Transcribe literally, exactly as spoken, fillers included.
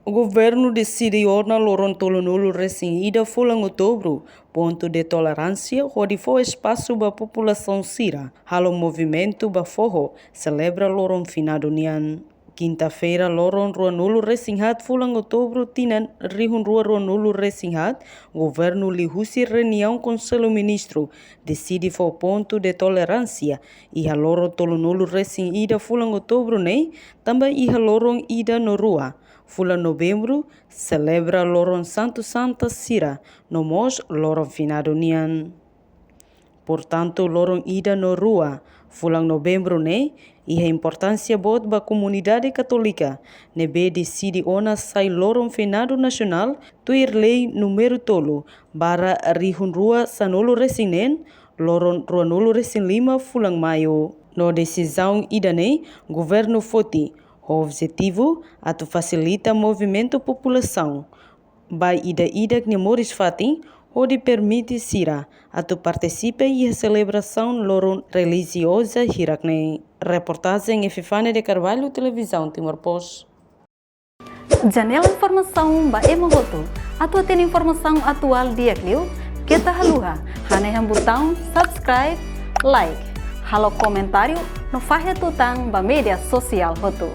Governu deside ona loron tolunulu resin ida fulan Outubru pontu de toleránsia hodi fó espasu ba populasaun sira halo movimentu ba foho selebra loron finadu nian. Kinta-feira, loron ruanulu resin haat fulan Outubru tinan rihun rua ruanulu resin haat, governu liuhusi reuniaun Konsellu Ministru deside fó pontu de toleránsia iha loron tolunulu resin ida fulan Outubru ne'e, tanba iha loron ida no rua fulan Novembru selebra loron santu santa sira no mós loron finadu nian. Portantu, loron ida no rua fulan Novembru ne'e iha importánsia boot ba komunidade katólika, ne'ebé deside ona sai loron finadu nasionál tuir lei númeru tolu barra rihun rua sanulu resin neen, loron ruanulu resin lima fulan Maiu. No desizaun ida-ne'e governu foti ho objetivu atu fasilita movimentu populasaun ba ida-idak nia moris fatin, hodi permite sira atu partisipa iha selebrasaun loron relijioza hirak-ne'e. Reportajen Epifania de Carvalho, Televizaun Timor Post. Janela informasaun ba ema hotu. Atu hatene informasaun atuál di'ak liu, keta haluha hanehan butaun subscribe, like, halo komentáriu no fahe tutan ba média sosiál hotu.